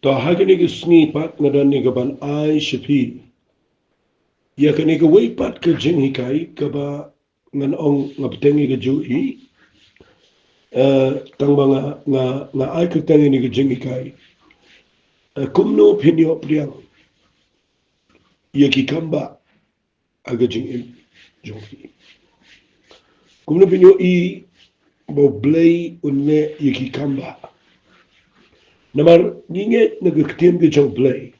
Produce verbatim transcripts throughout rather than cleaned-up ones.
To ha kane ka sngi pat nga don ïa ka ban ai sha phi ïa kane kawei pat ka jinghikai kaba ngan ong nga bteng ïa ka juh hi. Eh, tang ba nga, nga, nga ai kyrteng ïa kane ka jinghikai. Eh, kumno phin ïoh pdiang ïa ki kambah ha ka jingim jong phi. Kumno phin ïohi ba U Blei un leh ïa ki kambah. Namar ngi ngeit na ka ktien ka jong U Blei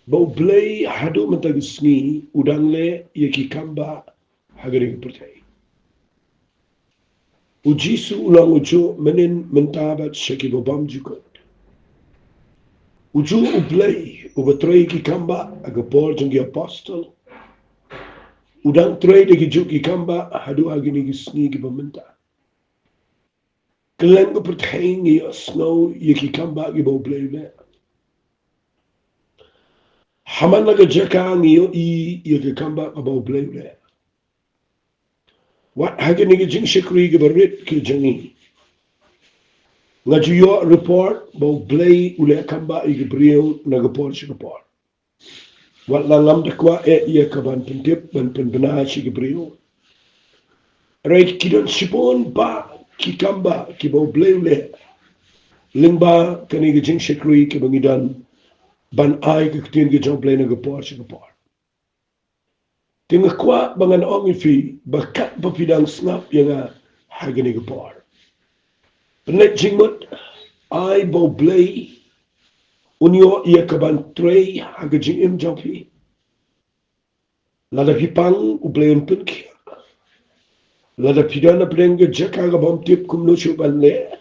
ba U Blei haduh mynta ka sngi u dang leh ïa ki kambah ha kane ka pyrthei. U Jisu u long u juh mynnin mynta bad sha ki babymjukut. U juh U Blei uba trei ki kambah ha ka por jong ki apostol. U dang trei da ki juh ki kambah haduh ha kine ki sngi kiba mynta. Kylleng ka pyrthei ngi ïohsngew ïa ki kambah kiba U Blei u leh. Ha man la ka jaka ngi ïohi ïa ki kambah kaba U Blei u leh. Wat ha kine ki jingshakri kiba rit ki jong ngi, nga ju ïoh report ba U Blei u leh kambah ïa ki briew na ka por sha ka por. Wat la ngam da kwah eh ïa ka ban pyntip ban pynbna sha ki briew. Hynrei ki don shibun bah ki kambah kiba U Blei u leh lyngba kane ka jingshakri kaba ngi don ban ai ka ktien ka jong U Blei na ka por sha ka por. Te nga kwah ba ngan ong ïa phi ba katba phi dang sngap ïa nga ha kane ka por, pynleit jingmut, ai ba U Blei un ïoh ïa ka ban trei ha ka jingim jong phi. Lada phi pang, U Blei un pynkhiah. Lada phi don hapdeng ka jaka kaba ym tip kumno shuh ban leh,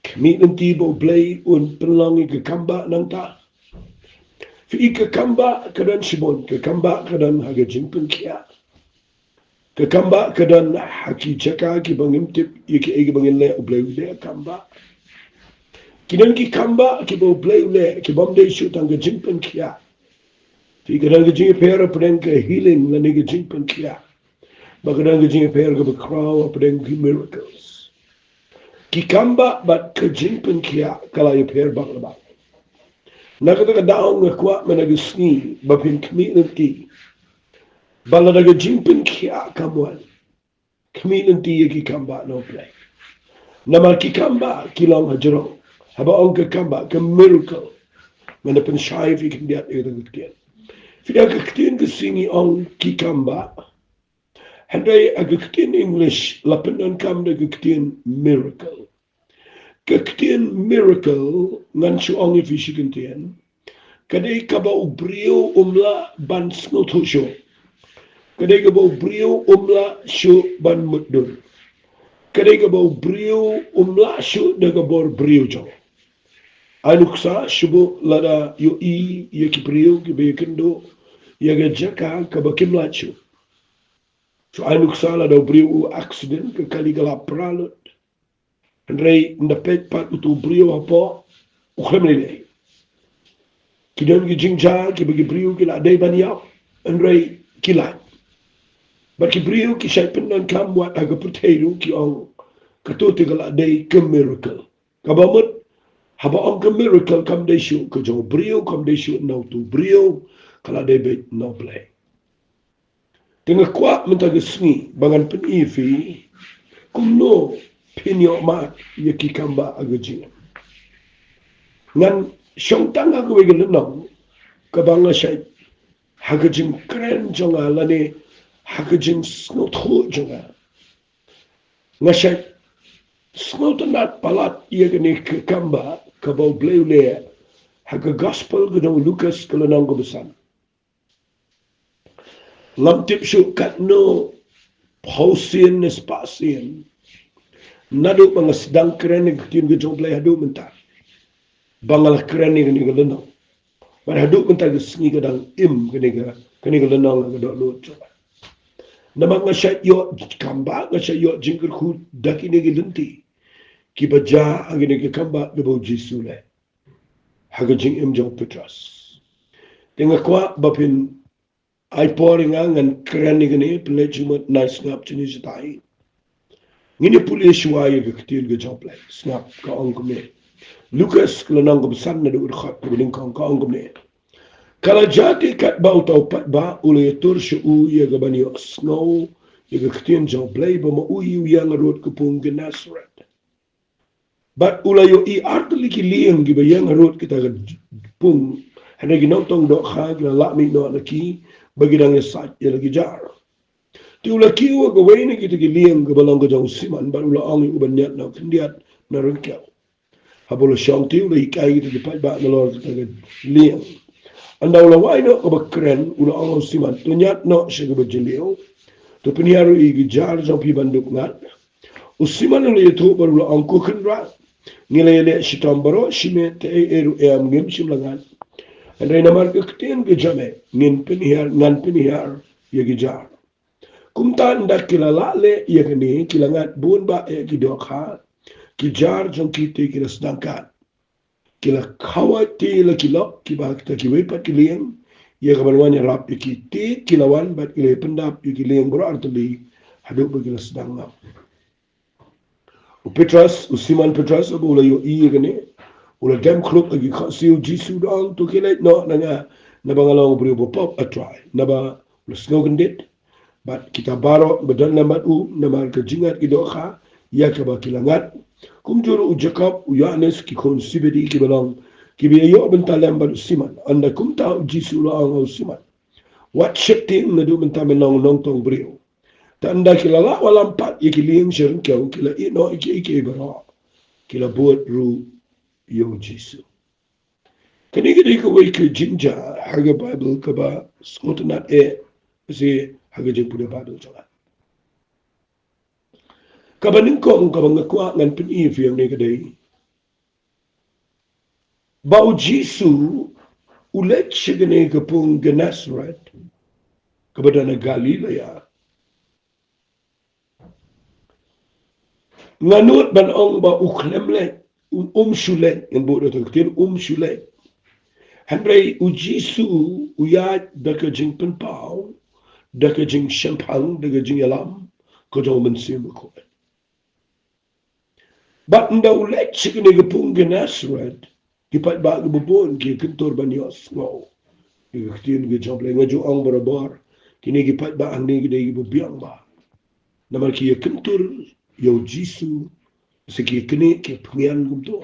khmih lynti ba U Blei un pynlong ïa ka kambah nangta. Phi i ka kambah ka don shibun, ka kambah ka don ha ka jingpynkhiah. Ka kambah ka don ha ki jaka kiba ngim tip ïa kiei kiba ngin leh, U Blei u leh kambah. Ki don ki kambah kiba U Blei u leh kiba ym dei shuh tang ka jingpynkhiah. Phi, ka don ka jingïapher hapdeng ka healing lane ka jingpynkhiah. Bad ka don ka jingïapher kaba khraw hapdeng ki miracles. Ki kambah bad ka jingpynkhiah ka la ïapher bak la bak. Na kata ka daw nga kwah mynta ka sngi ba phin khmih lynti ba lada ka jingpynkhiah kam wan, khmih lynti ïa ki kambah na U Blei. Namar ki kambah ki long hajrong. Haba ong ka kambah, ka miracle, ngan da pynshai phi khyndiat ïa kata ka ktien. Phi da ka ktien ka Sing i ong ki kambah. Hynrei ha ka ktien English la pyndonkam da ka ktien miracle. Ka ktien miracle ngan shu ong ïa phi shi kyntien. Ka dei kaba u briew um lah ban sngewthuh shuh. Ka dei kaba u briew um lah shuh ban mutdur. Ka dei kaba u briew um lah shuh da ka bor briew jong u. Ai nuksa, shu buh lada ïohi ïa ki briew kiba ïakynduh ïa ka jaka kaba kim lait shuh. Shu ai nuksa lada u briew u accident, ka kali ka la pra lut. Hynrei ynda peit pat utu u briew hapoh, u khlem lei lei. Ki don ki jingjia kiba ki briew ki la dei ban ïap, hynrei ki lait. Bad ki briew ki shait pyndonkam wat ha ka pyrthei ruh ki ong, kato te ka la dei ka miracle. Kaba mut, haba ong ka miracle kam dei shuh ka jong u briew, kam dei shuh na utu u briew, ka la dei beit na U Blei. Te nga kwah mynta ka sngi ba ngan pyni ïa phi kumno phin ïoh mad ïa ki kambah ha ka jingim. Ngan shong tang ha kawei ka lynnong kaba nga shait, ha ka jingkren jong nga lane ha ka jingsngewthuh jong nga, nga shait sngewtynnat palat ïa kane ka kambah kaba U Blei u leh ha ka gospel ka jong u Lukas ka lynnong kaba san. Ngam tip shuh katno phew sien ne spah sien naduh ba nga sdang kren ïa ka ktien ka jong U Blei haduh mynta ba nga la kren ïa kane ka lynnong. Bad haduh mynta ka sngi ka dang im kane ka, kane ka lynnong ha ka dohnud jong nga. Namar nga shait ïoh kambah, nga shait ïoh jingkyrkhu da kine ki lynti kiba jia ha kane ka kambah kaba U Jisu u leh ha ka jingim jong u Petros. Te nga kwah ba phin ai por ïa nga, ngan kren ïa kane, pynleit jingmut, nai sngap jingïashitom. Ngin ïa pule shuwa ïa ka ktien ka jong U Blei. Sngap, ka ong kumne. Lukas ka lynnong kaba san, naduh ka dkhot kaba nyngkong, ka ong kumne: Ka la jia te katba uta u paidbah u la ïatur sha u ïa kaban ïohsngew ïa ka ktien jong U Blei, ba ma u hi u ïeng harud ka pung Gennesaret. Bad u la ïohi artylli ki lieng kiba ïeng harud kita ka pung. Hynrei ki nongtong dohkha ki la lah mih noh na ki, ba ki dang ïasaid ïa la ki jar. Te u la kiew ha kawei na kita ki lieng kaba long ka jong u Simon, bad u la ong ïa u ban ñiad noh khyndiat na ryngkew. Haba u la shong te, u la hikai kita ki paidbah nalor kita ki lieng. Ynda u la wai noh kaba kren, u la ong ha u Simon: To ñiad noh sha kaba jylliew, to pynhiar ïa ki jar jong phi ban dup ngat. U Simon u la ïathuh bad u la ong: Ko Kynrad, ngi la ïaleh shitom baroh shi miet, te ei ei ruh em ngim shym la ngat. Hynrei namar ka ktien ka jong me, ngin pynhiar, ngan pynhiar ïa ki jar. Kumta ynda ki la lah leh ïa kane, ki la ngat bun bah ïa ki dohkha, ki jar jong ki te ki la sdang kat. Ki la khawai te la ki lok kiba ha kita kiwei pat ki lieng, ïa kaban wan ïarap ïa ki. Te ki la wan bad ki la pyndap ïa ki lieng baroh artylli, haduh ba ki la sdang ngam. U Petros, u Simon Petros, haba u la ïohi ïa kane, u la dem khluk ha ki khohsiew u Jisu, u da ong: To khie leit noh na nga, naba nga long u briew bapop, A Trai. Naba u la sngew kyndit, bad kita baroh ba don lem bad u, namar ka jingïaid ki dohkha ïa kaba ki la ngat. Kumjuh ruh u Jakob, u Ïoannis, ki khun Sebedi kiba long kiba ïa ïoh bynta lem bad u Simon. Ynda kumta u Jisu u la ong ha u Simon: Wat sheptieng, naduh mynta men long nongtong briew. Te ynda ki la lah wallam pat ïa ki lieng sha ryngkew, ki la ïeh noh ïa kiei kiei baroh, ki la bud ruh ïa u Jisu. Kane ka dei kawei ka jingjia ha ka Baibl kaba sngewtynnad eh, shi ha ka jingpule Baibl jong nga. Kaba nyngkong kaba nga kwah ngan pyni ïa phi hangne ka dei ba u Jisu u leit sha kane ka pung Gennesaret, kaba don ha Galilaia. Nga nud ban ong ba u khlem leit, u, um shu leit, ngan buh da ka ktien um shu leit. Hynrei u Jisu u ïaid da ka jingpynpaw, da ka jingshemphang, da ka jingïalam ka jong u Mynsiem Bakhuid. Bad ynda u leit sha kane ka pung Gennesaret, ki paidbah kiba bun ki ïa kyntur ban ïohsngew ïa ka ktien ka jong U Blei. Nga ju ong barabor, kine ki paidbah hangne ki dei kiba biang bha, namar ki ïa kyntur ïa u Jisu, sa ki ïa knieh, ki ïa pynïaid kumto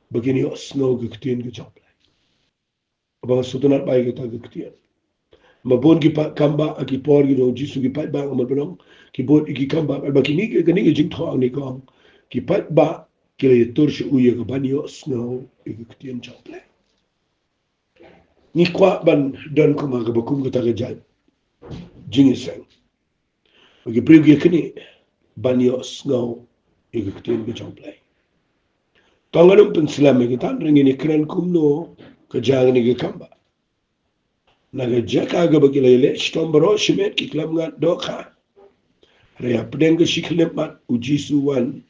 ba kin ïohsngew ïa ka ktien ka jong U Blei. Ba nga sngewtynnad bha ïa kata ka ktien. Ba bun ki pa-, kam bah ha ki por ki jong u Jisu, ki paidbah, nga mut ban ong, ki bud ïa ki kam bah, ba kine ki, kine ki jingthoh hangne ki ong, ki paidbah ki la ïatur sha u ïa kaban ïohsngew ïa ka ktien jong U Blei. Ngi kwah ban don kum ha kaba kum kata ka jait jingïaseng. Ba ki briew ki ïa knieh ban ïohsngew ïa ka ktien ka jong U Blei. Tang ngan ym pynslem ïa kata, hynrei ngin ïa kren kumno ka jia kane ka kam bah. Na ka jaka kaba ki la ïaleh shitom baroh shi miet, ki khlem ngat dohkha. Hynrei hapdeng ka shi khyllipmat u Jisu u wan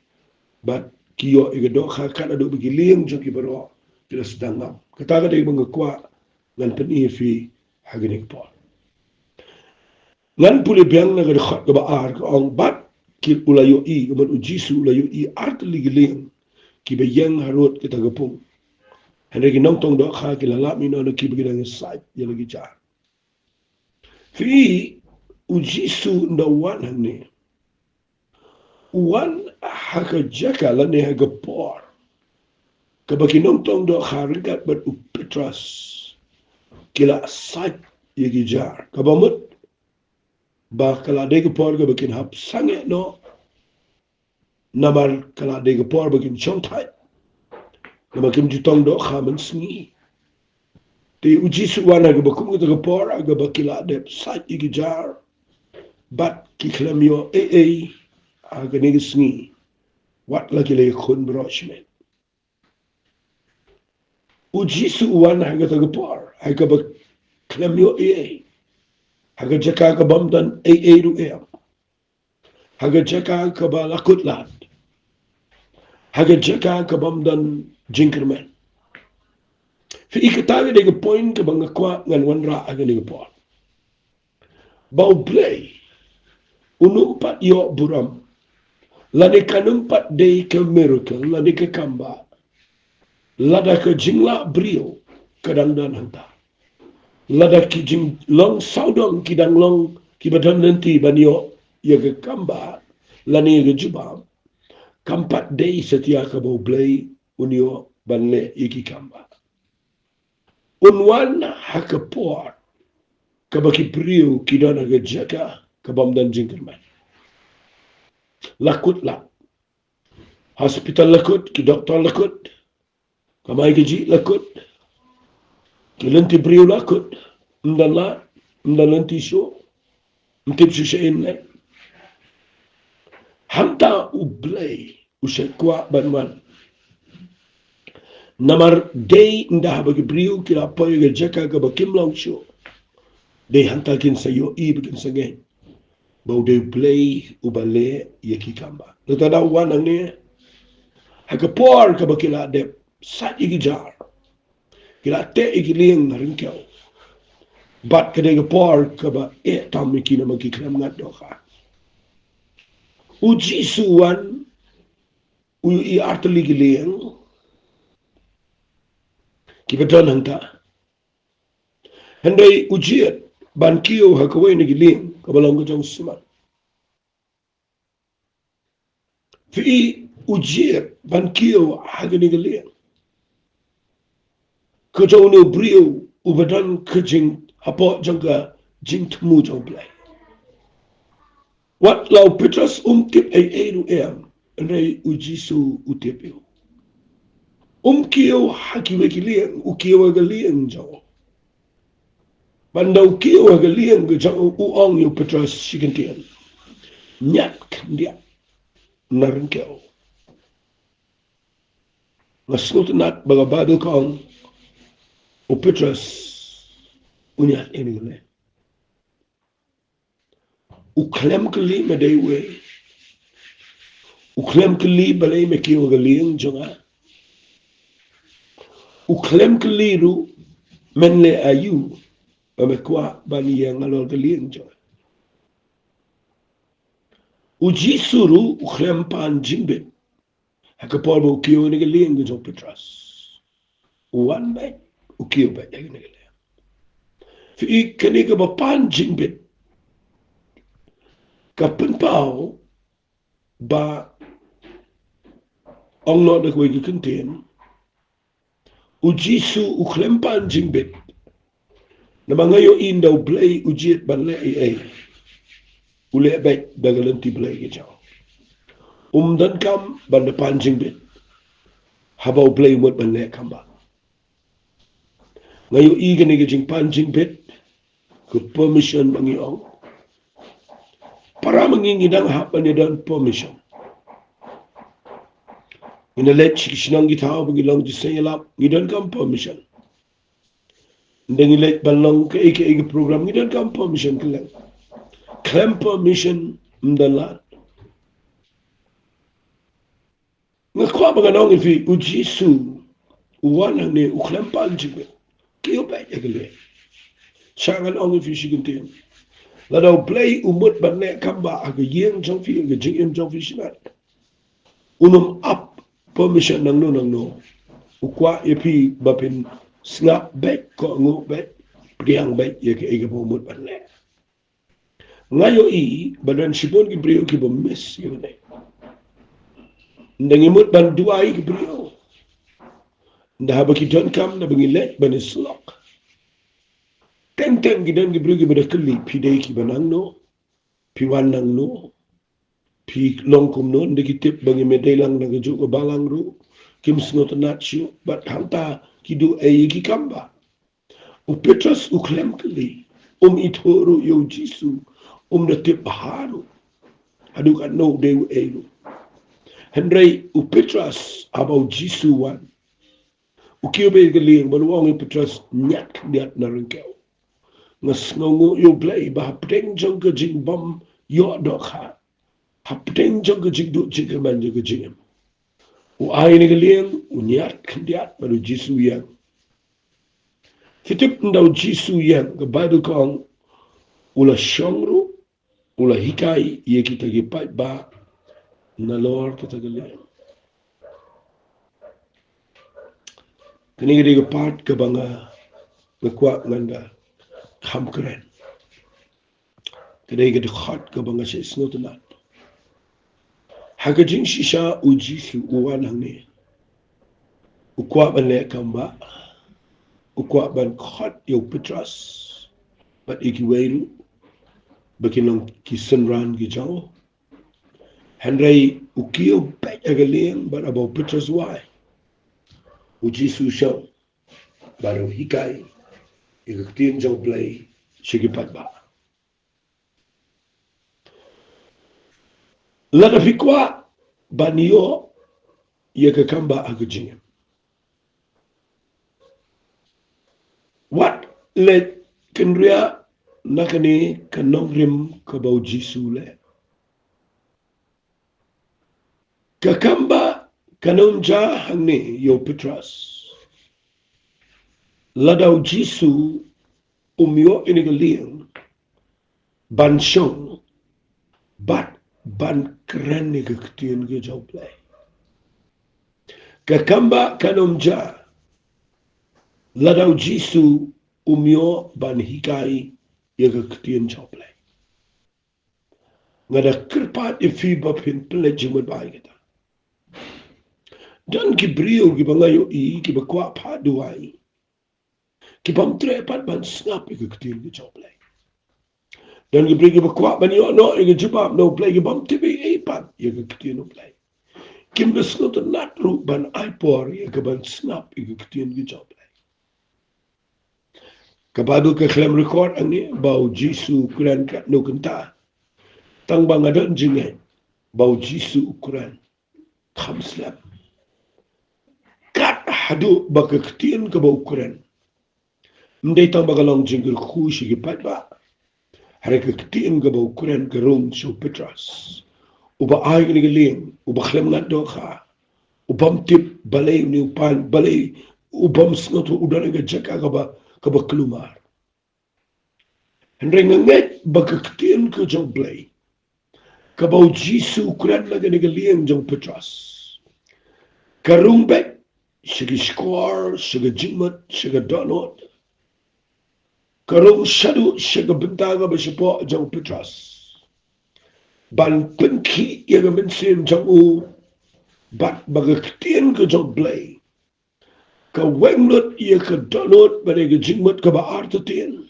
bad ki ïoh ïa ka dohkha, kat haduh ba ki lieng jong ki baroh ki la sdang ngam. Kata ka dei ba nga kwah ngan pyni ïa phi ha kane ka por. Ngan pule biang na ka dkhot kaba ar, ka ong: Bad ki, u la ïohi, ka mut u Jisu u la ïohi artylli ki lieng kiba ïeng harud kita ka pung. Hynrei ki nongtong dohkha ki la lah mih noh na ki, ba ki dang ïasaid ïa la ki jar. Phi, u Jisu ynda u wan hangne, u wan ha ka jaka lane ha ka por kaba ki nongtong dohkha ryngkat bad u Petros ki la said ïa ki jar. Kaba mut ba ka la dei ka por kaba kin hap sangeh noh, namar ka la dei ka por ba kin shong thait, namar kim ju tong dohkha mynsngi. Te u Jisu u wan ha kaba kum kata ka por ha kaba ki la dep said ïa ki jar bad ki khlem ïoh ei ei ha kane ka sngi, wat la ki la ïakhun baroh shi miet. U Jisu u wan ha kata ka por ha kaba khlem ïoh ei ei, ha ka jaka ka bym don ei ei ruh em, ha ka jaka kaba la kut lad, ha ka jaka ka bym don jingkyrmen. Phi, kata ka dei ka point kaba nga kwah ngan wanrah ha kane ka por. Ba U Blei un ym pat ïoh burom, lane kan ym pat dei ka miracle lane ka kambah, Lada ka jinglah briew ka dang don hangta, lada ki jinglong sawdong ki dang long kiba don lynti ban ïoh ïa ka kambah lane ïa ka jubab, kam pat dei satia kaba U Blei un ïoh ban leh ïa ki kambah. Un wan ha ka por kaba ki briew ki don ha ka jaka kaba ym don jingkyrmen. La kut lad. Hospital la kut, ki doktor la kut, kamai kajih la kut, ki lynti briew la kut. Ym don lad, ym don lynti shuh, ym tip shuh sha ei leh. Hangta U Blei u sa kwah ban wan. Namar dei ynda haba ki briew ki la poi ha ka jaka kaba kim long shuh, dei hangta kin sa ïohi ba kin sa ngeit ba u dei U Blei uba leh ïa ki kambah. Lada u wan hangne ha ka por kaba ki la dep sait ïa ki jar, ki la teh ïa ki lieng na ryngkew, bad ka dei ka por kaba eh tam ïa ki namar ki khlem ngat dohkha. U Jisu u wan, u ïohi artylli ki lieng kiba don hangta. Hynrei u jied ban kiew ha kawei na ki lieng kaba long ka jong u simat. Phi i, u jied ban kiew ha kane ka lieng ka jong une u briew uba don ka jing hapoh jong ka jingthmu jong U Blei. Wat la u Petros um tip ei ei ruh em, hynrei u Jisu u tip ïa u. Um kiew ha kiwei ki lieng, u kiew ha ka lieng jong u. Bad ynda u kiew ha ka lieng ka jong u, u ong ïa u Petros shi kyntien: Ñiad khyndiat na ryngkew. Nga sngewtynnat ba ka Baibl ka ong u Petros u ñiad ïa kane ka lieng. U khlem kylli me dei uei. U khlem kylli balei me kiew ha ka lieng jong nga. U khlem kylli ruh men leh aïu ba me kwah ban ïeng halor ka lieng jong nga. U Jisu ruh u khlem pan jingbit ha ka por ba u kiew ha kane ka lieng ka jong u Petros. U wan beit, u kiew beit ha kane ka lieng. Phi i, kane kaba pan jingbit ka pynpaw ba, ong noh da kawei ka kyntien, u Jisu u khlem pan jingbit. Namar nga ïohi ynda U Blei u jied ban leh ei ei, u leh beit da ka lynti Blei ka jong u. Um donkam ban da pan jingbit haba U Blei u mut ban leh kambah. Nga ïohi kane ka jingpan jingbit ka permission ba ngi ong. Para ma ngi ngi dang hap ban ïa don permission. Ngi na leit sha ki shnong ki thaw ba ngi long ki seng ïalap, ngi donkam permission. Ynda ngi leit ban long kaei kaei ka program, ngi donkam permission kylleng. Khlem permission ym don lad. Nga kwah ba ngan ong ïa phi, u Jisu u wan hangne, u khlem pan jingbit. Kiew beit ha ka lieng. Shah ngan ong ïa phi shi kyntien. Lada U Blei u mut ban leh kambah ha ka ïing jong phi, ha ka jingim jong phi shimet, un ym ap permission nangno nangno. U kwah ïa phi ba phin sngap beit, kohnguh beit, pdiang beit ïa kaei kaba u mut ban leh. Nga ïohi ba don shibun ki briew kiba miss ïa kane. Ynda ngi mut ban duwai ïa ki briew, ynda haba ki donkam, ynda ba ngi leit ban ïasyllok, teng teng ki don ki briew kiba da kylli, phi dei kiba nangno, phi wan nangno, phi long kumno. Ynda ki tip ba ngi me dei lang na kajuh ka balang ruh, kim sngewtynnat shuh. Bad hangta ki duh ei ïa ki kambah. U Petros u khlem kylli, um ithuh ruh ïa u Jisu, um da tip bha ruh haduh katno u dei uei ruh. Hynrei u Petros, haba u Jisu u wan, u kiew beit ha ka lieng bad u ong ïa u Petros, ñiad khyndiat na ryngkew. Nga sngewnguh ïa U Blei ba hapdeng jong ka jingbym ïoh dohkha, hapdeng jong ka jingduh jingkyrmen jong ka jingim, u ai na ka lieng, u ñiad khyndiat bad u Jisu u ïeng. Phi tip ynda u Jisu u ïeng, ka Baibl ka ong, u la shong ruh, u la hikai ïa kita ki paidbah nalor kata ka lieng. Kane ka dei ka part kaba nga, nga kwah ngan da kham kren. Ka dei ka dkhot kaba nga shait sngewtynnat. Ha ka jingshisha u Jisu u wan hangne. U kwah ban leh kam ba. U kwah ban khot ïa u Petros bad ïa kiwei ruh ba kin long ki synran ki jong u. Hynrei u kiew beit ha ka lieng bad haba u Petros u wai, u Jisu u shong bad u hikai ïa ka ktien jong u Blei sha ki paidbah. Lada phi kwah ban ïoh ïa ka kam ba ha ka jingim, wat leit kynriah na kane ka nongrim kaba u Jisu u leh. Ka kam ba kan ym jia hangne ïa u Petros lada u Jisu um ïoh ïa kane ka lieng ban shong bad ban kren ïa ka ktien ka jong u Blei. Ka kam ba kan ym jia lada u Jisu um ïoh ban hikai ïa ka ktien jong u Blei. Nga da kyrpad ïa phi ba phin pynleit jingmut bha ïa kata. Don ki briew kiba nga ïohi kiba kwah phah duwai, ki bym treh pat ban sngap ïa ka ktien ka jong u Blei. Don ki briew kiba kwah ban ïoh noh ïa ka jubab na u Blei, ki bym tip ei ei pat ïa ka ktien u Blei. Kim da sngewtynnat ruh ban ai por ïa ka ban sngap ïa ka ktien ka jong u Blei. Ka Baibl ka khlem record hangne ba u Jisu u kren katno kynta. Tang ba nga don jingngeit ba u Jisu u kren kham slem. Kat haduh ba ka ktien kaba u kren ym dei tang ba ka long jingkyrkhu sha ki paidbah. Hynrei ka ktien kaba u kren ka rung sha u Petros, uba ai kane ka lieng, uba khlem ngat dohkha, u bym tip balei une u pan, balei u bym sngewthuh, u don ha ka jaka kaba, kaba kulmar. Hynrei nga ngeit ba ka ktien ka jong u Blei kaba u Jisu u kren na kane ka lieng jong u Petros, ka rung beit sha ki shkor, sha ka jingmut, sha ka dohnud. Ka rung shaduh sha ka bynta kaba shapoh jong u Petros, ban pynkhih ïa ka mynsiem jong u, bad ba ka ktien ka jong u Blei ka weng lut ïa ka dohnud bad ïa ka jingmut kaba artatien.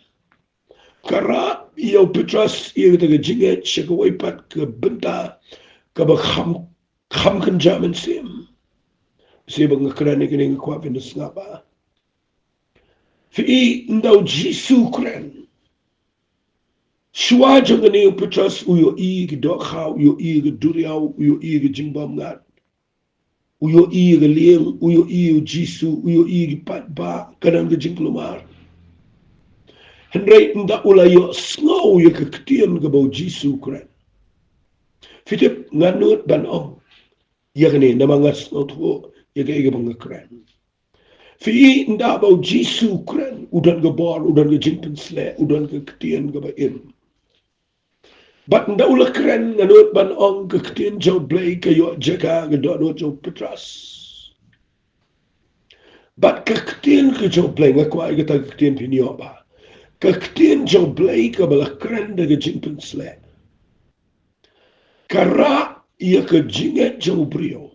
Ka rah ïa u Petros ïa kata ka jingngeit sha kawei pat ka bynta kaba kham, kham kynja mynsiem. Shi ba nga kren ïa kane nga kwah phin da sngap bha. Phi i, ynda u Jisu u kren, shuwa jong kane u Petros u ïohi ïa ki dohkha, u ïohi ïa ki duriaw, u ïohi ïa ki jingbymngat. U ïohi ïa ka lieng, u ïohi ïa u Jisu, u ïohi ïa ki paidbah, ka don ka jingkulmar. Hynrei ynda u la ïohsngew ïa ka ktien kaba u Jisu u kren, phi tip nga nud ban ong ïa kane namar nga sngewthuh ïa kaei kaba nga kren. Phi i, ynda ba u Jisu u kren, u don ka bor, u don ka jingpynsleh, u don ka ktien kaba im. Bad ynda u la kren, nga nud ban ong, ka ktien jong u Blei ka ïoh jaka ha ka dohnud jong u Petros. Bad ka ktien ka jong u Blei, nga kwah ïa kata ka ktien phin ïoh bha. Ka ktien jong u Blei kaba la kren da ka jingpynsleh, ka rah ïa ka jingngeit jong u briew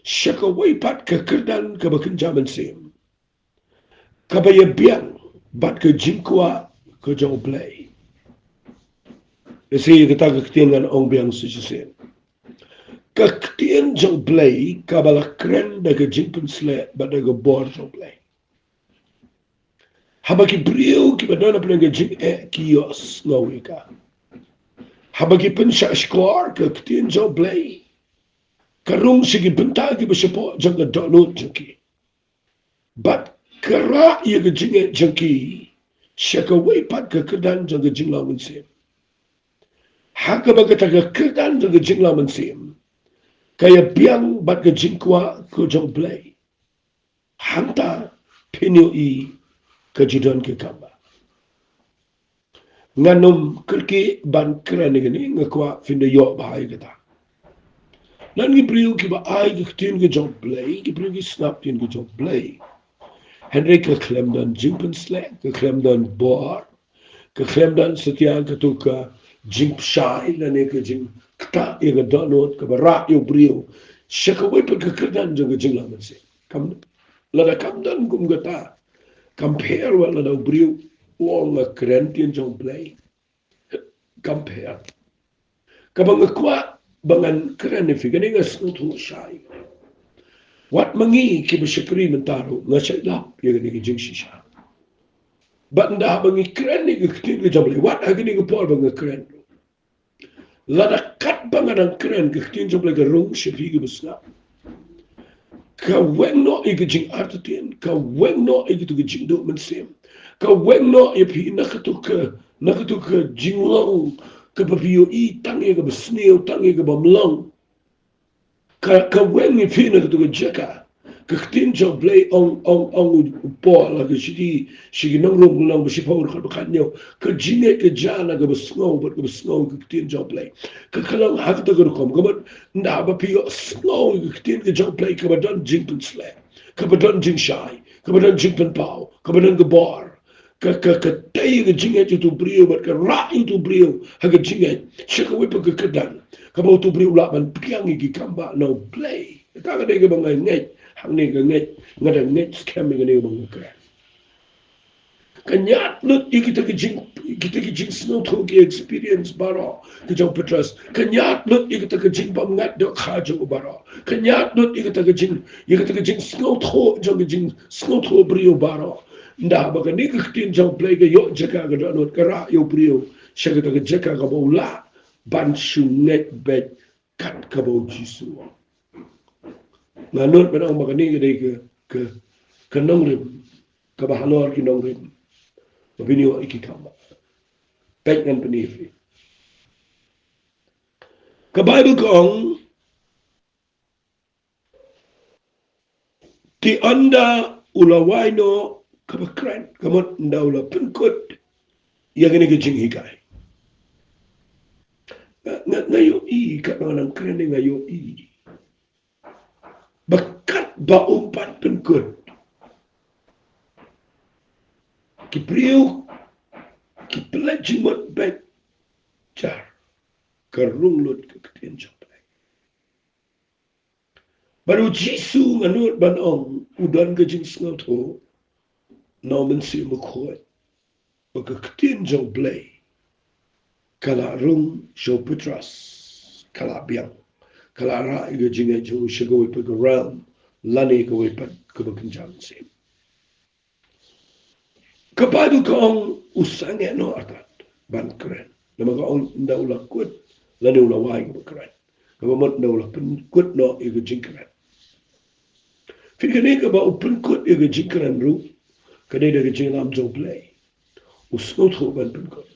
sha kawei pat ka kyrdan kaba kynja mynsiem, kaba ïabiang bad ka jingkwah ka jong u Blei. Lehse ïa kata ka ktien ngan ong biang sa shisien. Ka ktien jong u Blei kaba la kren da ka jingpynsleh bad da ka bor jong u Blei. Haba ki briew kiba don hapdeng ka jingeh ki ïohsngew ïa ka, haba ki pynshah shkor, ka ktien jong u Blei ka rung sha ki bynta kiba shapoh jong ka dohnud jong ki. Bad ka rah ïa ka jingngeit jong ki sha kawei pat ka kyrdan jong ka jinglong mynsiem. Ha kaba kata ka kyrdan jong ka jinglong mynsiem ka ïabiang bad ka jingkwah ka jong u Blei. Hangta phin ïohi ka ju don ka kam ba. Ngan ym kyrkieh ban kren ïa kane, nga kwah phin da ïoh bha ïa kata. Don ki briew kiba ai ka ktien ka jong u Blei, ki briew ki sngap ktien ka jong u Blei, Hynrei ka khlem don jingpynsleh, ka khlem don bor, ka khlem don satia katu ka jingpynshai lane ka jingktah ïa ka dohnud kaba rah ïa u briew sha kawei pat ka kyrdan jong ka jinglong mynsiem. Kam, lada kam don kum kata, kam pher wat lada u briew u ong nga kren ktien jong U Blei. Kam pher. Kaba nga kwah ba ngan kren ïa phi kane nga sngewthuh shai. Wat ma ngi kiba shakri mynta ruh nga shait lap ïa kane ka jingshisha. Bad ynda haba ngi kren ïa ka ktien ka jong U Blei, wat ha kane ka por ba nga kren ruh, lada katba nga dang kren ka ktien jong U Blei ka rung sha phi kiba sngap, ka weng noh ïa ka jingartatien, ka weng noh ïa katu ka jingduh mynsiem, ka weng noh ïa phi na katu ka, na katu ka jinglong kaba phi ïohi tang ïa kaba sniew, tang ïa kaba ym long. Ka, ka weng ïa phi na katu ka jaka. Ka ktien jong U Blei ong, ong, ong u Paul ha ka shithi sha ki nong Rom, lynnong ba shiphew, dkhot ba khathynñiew, ka jingngeit ka jia na kaba sngew bad kaba sngew ka ktien jong U Blei. Ka, ka long ha kata ka rukom, ka mut ynda haba phi ïohsngew ïa ka ktien ka jong U Blei kaba don jingpynsleh, kaba don jingshai, kaba don jingpynpaw, kaba don ka bor, ka, ka, ka tei ïa ka jingngeit utu u briew bad ka rah ïa utu u briew ha ka jingngeit sha kawei pat ka kyrdan kaba utu u briew u lah ban pdiang ïa ki kambah na U Blei. Kata ka dei kaba nga ngeit, hangne ka ngeit, nga dang ngeit skhem ïa kane kaba nga kren. Ka ñiad lut ïa kita ki jing, kita ki jingsngewthuh, ki experience baroh ka jong u Petros. Ka ñiad lut ïa kita ki jingbymngat dohkha jong u baroh. Ka ñiad lut ïa kita ki jing, ïa kita ki jingsngewthuh jong ki jingsngewthuh briew baroh. Ynda haba kane ka ktien jong U Blei ka ïoh jaka, ka dohnud, ka rah ïa u briew sha kata ka jaka kaba u lah ban shu ngeit beit kat kaba u Jisu u ong. Nga nud ban ong ba kane ka dei ka, ka, ka nongrim kaba halor ki nongrim ba phin ïoh ïa ki kambah. Peit ngan pyni ïa phi. Ka Baibl ka ong, te ynda u la wai noh kaba kren, ka mut ynda u la pynkut ïa kane ka jinghikai. Nga, nga, nga ïohi, katba nga nang kren nga ïohi ba katba um pat pynkut, ki briew ki pynleit jingmut beit jar, ka rung lut ka ktien jong U Blei. Bad u Jisu nga nud ban ong u don ka jingsngewthuh na u Mynsiem Bakhuid ba ka ktien jong U Blei ka la rung sha u Petros, ka la biang, ka la rah ïa ka jingngeit jong u sha kawei pat ka realm lane kawei pat kaba kynja mynsiem. Ka Baibl ka ong u sangeh noh artat ban kren. Namar ka ong ynda u la kut lane u la wai kaba kren. Kaba mut ynda u la pynkut noh ïa ka jingkren. Phi, kane kaba u pynkut ïa ka jingkren ruh ka dei da ka jingïalam jong U Blei. U sngewthuh ban pynkut.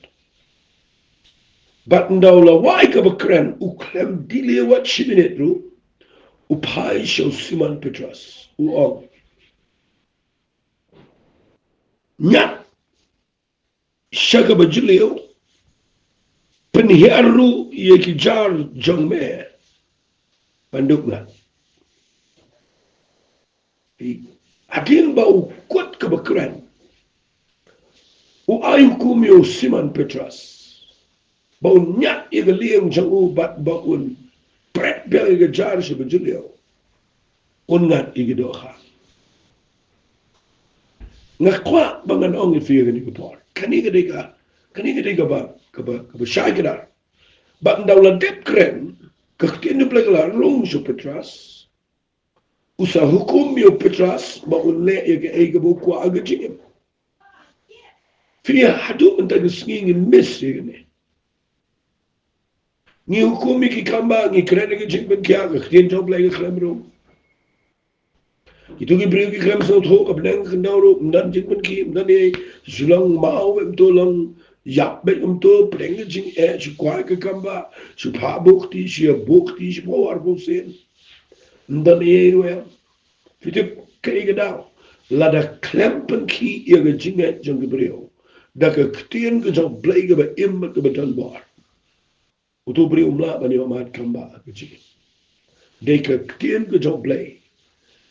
Bad ynda u la wai kaba kren, u khlem delay wat shi minit ruh, u phai sha u Simon Petros, u ong, ñiad sha kaba jylliew, pynhiar ruh ïa ki jar jong me ban dup ngat. Hadien ba u kut kaba kren, u ai hukum ïa u Simon Petros ba un ñiad ïa ka lieng jong u bad ba un pret biang ïa ka jar sha ba jylliew, un ngat ïa ki dohkha. Nga kwah ba ngan ong ïa phi ïa kane ka por, kane ka dei ka, kane ka dei kaba, kaba, kaba shai kdar. Bad ynda u la dep kren, ka ktien U Blei ka la rung sha u Petros. U sa hukum ïa u Petros ba un leh ïa kaei kaba u kwah ha ka jingim. Phi, haduh mynta ka sngi ngin miss ïa kane. Ngi hukum ïa ki kambah, ngi kren ïa ka jingpynkhiah, ka ktien jong U Blei ka khlem rung. Kito ki briew ki khlem sngewthuh, ka bneng khyndew ruh ym don jingpynkhih, ym don ei, shu long maw beit kumto, long ïap beit kumto, pdeng ka jingeh, shu kwah ïa ka kambah, shu phah buh kti, shu ïa buh kti, shu phah arphew sien. Ym don ei ruh em. Phi tip kaei ka daw? Lada khlem pynkhih ïa ka jingngeit jong ki briew da ka ktien ka jong U Blei kaba im bad kaba don bor, uto u briew um lah ban ïoh mad kambah ha ka jingim. Dei ka ktien ka jong U Blei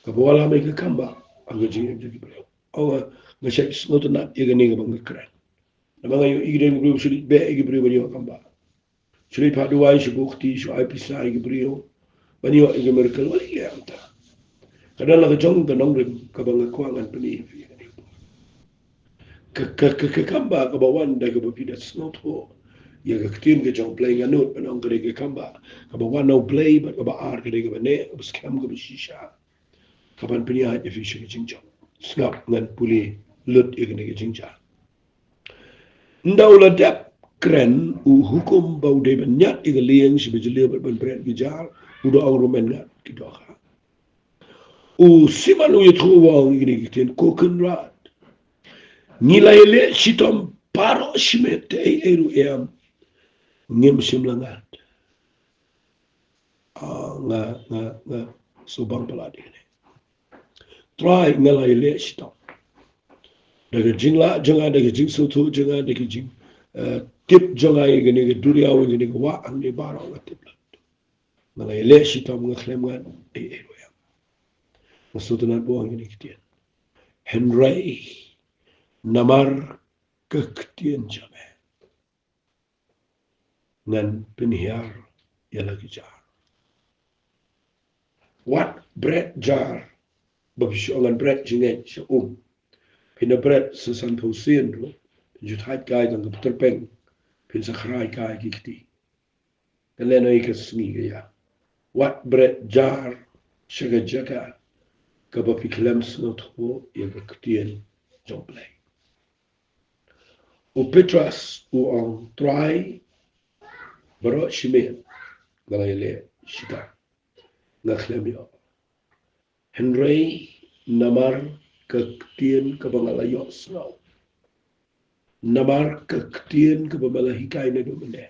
kaba wallam ïa ka kambah ha ka jingim jong ki briew. Ong nga, nga shait sngewtynnat ïa kane kaba nga kren. Namar nga ïohi ki don ki briew shu leit beh ïa ki briew ban ïoh kambah. Shu leit phah duwai, shu buh kti, shu ai pisa ïa ki briew ban ïoh ïa ki miracle. Wat ïa kata. Ka don la ka jong ka nongrim kaba nga kwah ngan pyni ïa phi. Ka, ka, ka, ka kambah kaba wan da kaba phi da sngewthuh ïa ka ktien ka jong U Blei. Nga nud ban ong ka dei ka kambah kaba wan na U Blei, bad kaba ar ka dei kaba neh, kaba skhem, kaba shisha, kaban pynïaid ïa phi sha ka jingjop. Sngap, ngan pule lut ïa kane ka jingjia. Ynda u la dep kren u hukum ba u dei ban ñiad ïa ka lieng sha ba jylliew bad ban bret ki jar, u da ong ruh, men ngat ki dohkha. U Simon u ïathuh u ong ïa kine ki ktien, Ko Kynrad, ngi la ïaleh shitom baroh shi miet, te ei ei ruh em, ngim shym la ngat. Ah, nga, nga, nga sngewbang palat ïa kane. Trai, nga la ïaleh shitom. Da ka jinglah jong nga, da ka jingsngewthuh jong nga, da ka jing, eh, tip jong nga ïa kane ka duriaw, ïa kane ka wah, hangne baroh nga tip lut. Nga la ïaleh shitom, nga khlem ngat ei ei ruh em. Nga sngewtynnat ban ong ïa kine ki ktien. Hynrei namar ka ktien jong me, ngan pynhiar ïa la ki jar. Wat bret jar ba phi shu ong ngan bret jingngeit sha um. Phin da bret sa sanphew sien ruh, phin shu thait kai tang ka ptyrpeng, phin sa khrai kai ki kti. Ka lehnoh ïa ka sngi ka ïa. Wat bret jar sha ka jaka kaba phi khlem sngewthuh ïa ka ktien jong U Blei. U Petros u ong, Trai, baroh shi miet nga la ïaleh shitom, nga khlem ïoh. Hynrei namar ka ktien kaba nga la ïohsngew, namar ka ktien kaba me la hikai naduh mynne,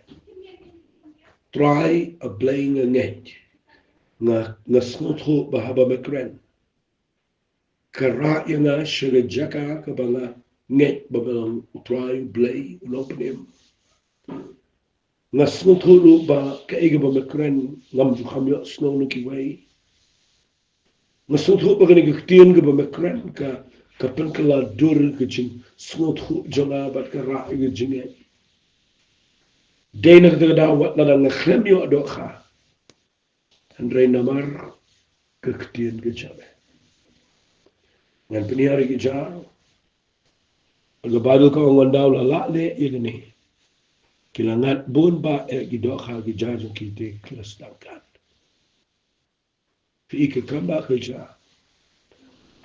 Trai, A Blei, nga ngeit, nga, nga sngewthuh ba haba me kren, ka rah ïa nga sha ka jaka kaba nga ngeit ba me long U Trai, U Blei, U Nongpynim. Nga sngewthuh ruh ba kaei kaba me kren ngam ju kham ïohsngew na kiwei. Nga sngewthuh ba kane ka ktien kaba me kren ka, ka pynkylla dur ka jingsngewthuh jong nga bad ka rah ïa ka jingngeit. Dei na kata ka daw wat lada nga khlem ïoh dohkha, hynrei namar ka ktien ka jong me, ngan pynhiar ïa ki jar. Ka Baibl ka ong, ynda u la lah leh ïa kane, ki la ngat bun bha eh ki dohkha, ki jar jong ki te ki la sdang kat. Phi i ka kambah ka jia,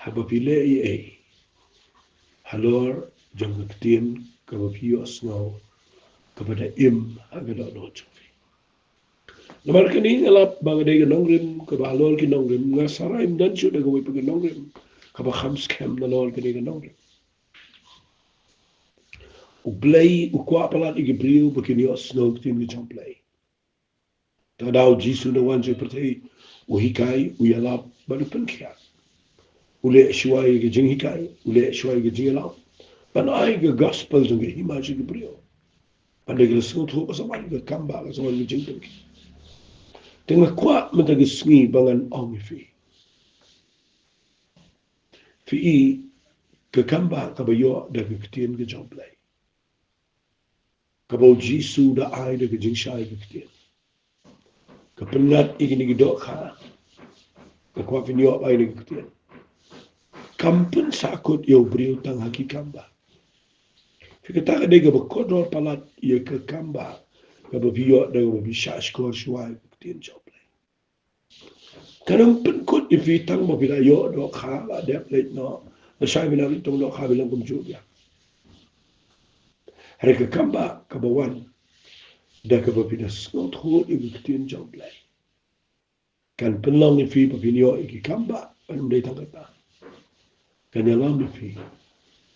haba phi leh ei ei halor jong ka ktien kaba phi ïohsngew, kaba da im ha ka dohnud jong phi. Namar kane nga lap ba nga dei ka nongrim kaba halor ki nongrim, nga sarai ym don shuh da kawei pat ka nongrim kaba kham skhem nalor kane ka nongrim. U Blei u kwah palat ïa ki briew ba kin ïohsngew ktien ka jong U Blei. Te da u Jisu u wan sha pyrthei, u hikai, u ïalap bad u pynkhiah. U leh shuwa ïa ka jinghikai, u leh shuwa ïa ka jingïalap, ban ai ka gospel jong ka hima sha ki briew. Ban da ki la sngewthuh, ka sa wan ka kambah, ka sa wan ka jingpynkhiah. Te nga kwah mynta ka sngi ba ngan ong ïa phi, phi i ka kambah kaba ïoh da ka ktien ka jong U Blei, kaba u Jisu u da ai da ka jingshai ka ktien, ka pynngat ïa kine ki dohkha. Nga kwah phin ïoh ba ïa kane ka ktien kam pynsahkut ïa u briew tang ha ki kambah. Phi, kata ka dei kaba kordor palat ïa ka kambah kaba phi ïoh da kaba phi shahshkor shuwa ïa ka ktien jong U Blei. Kan ym pynkut ïa phi tang ba phi la ïoh dohkha, la dep leit noh, lashai phi nang leit tong dohkha, phi long kumjuh biang. Hynrei ka kambah kaba wan da kaba phi da sngewthuh ïa ka ktien jong U Blei kan pynlong ïa phi ba phin ïoh ïa ki kambah, bad ym dei tang kata, kan ïalam ïa phi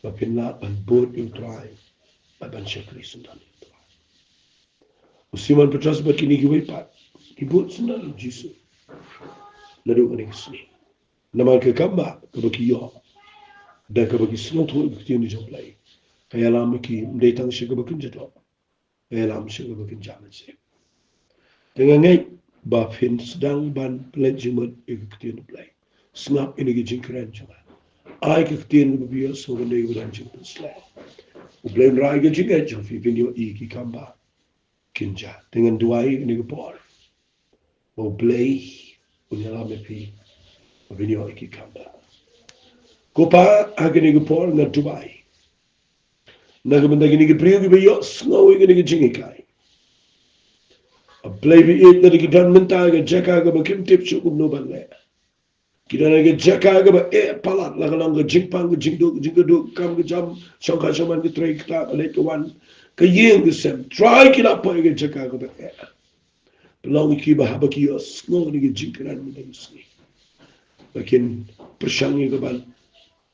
ba phin lah ban bud ïa U Trai bad ban shakri syndon ïa U Trai. U Simon Petros bad kine kiwei pat ki bud syndon ïa U Jisu naduh kane ka sngi. Namar ka kambah kaba ki ïoh da kaba ki sngewthuh ïa ka ktien jong U Blei, ka ïalam ïa ki ym dei tang sha kaba kynja doh, ka ïalam sha kaba kynja mynsiem. Te nga ngeit ba phin sdang ban pynleit jingmut ïa ka ktien U Blei. Sngap ïa kine ki jingkren jong nga. Ai ka ktien kaba phi ïohsngew ban dei kaba don jingpynsleh. U Blei un rah ïa ka jingngeit jong phi, phin ïohi ki kambah kin jah. Te ngan duwai ha kane ka por ba U Blei un ïalam ïa phi ba phin ïohi ki kambah. Ko Pa, ha kane ka por nga duwai na ka bynta kine ki briew kiba ïohsngew ïa kane ka jinghikai. A Blei, phi ïeit, lada ki don mynta ha ka jaka kaba kim tip shuh kumno ban leh. Ki don ha ka jaka kaba eh palat, la ka long ka jingpang, ka jingduk, ka jingkyrduh, ka kam ka jam, shongkha shongman, ka trei ka ktah, ka leit ka wan, ka ïing ka sem. Trai, ki la poi ha ka jaka kaba eh. Pynlong ïa ki ba haba ki ïohsngew ïa ka jingkren mynta ka sngi, ba kin pyrshang ïa ka ban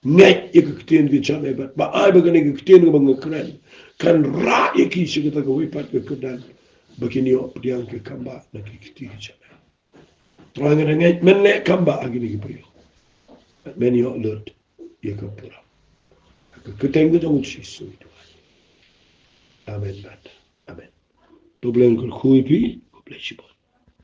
ngeit ïa ka ktien ka jong me, bad ba ai ba kane ka ktien kaba nga kren kan rah ïa ki sha kata kawei pat ka kyrdan, ba kin ïoh pdiang ki kambah na ki kti ki jong me. Trai, nga ngeit men leh kambah ha kine ki briew. Bad men ïoh lut ïa ka burom. Ha ka kyrteng ka jong U Jisu ngi duwai. Amen bad amen. To Blei un kyrkhu ïa phi, to Blei shibun.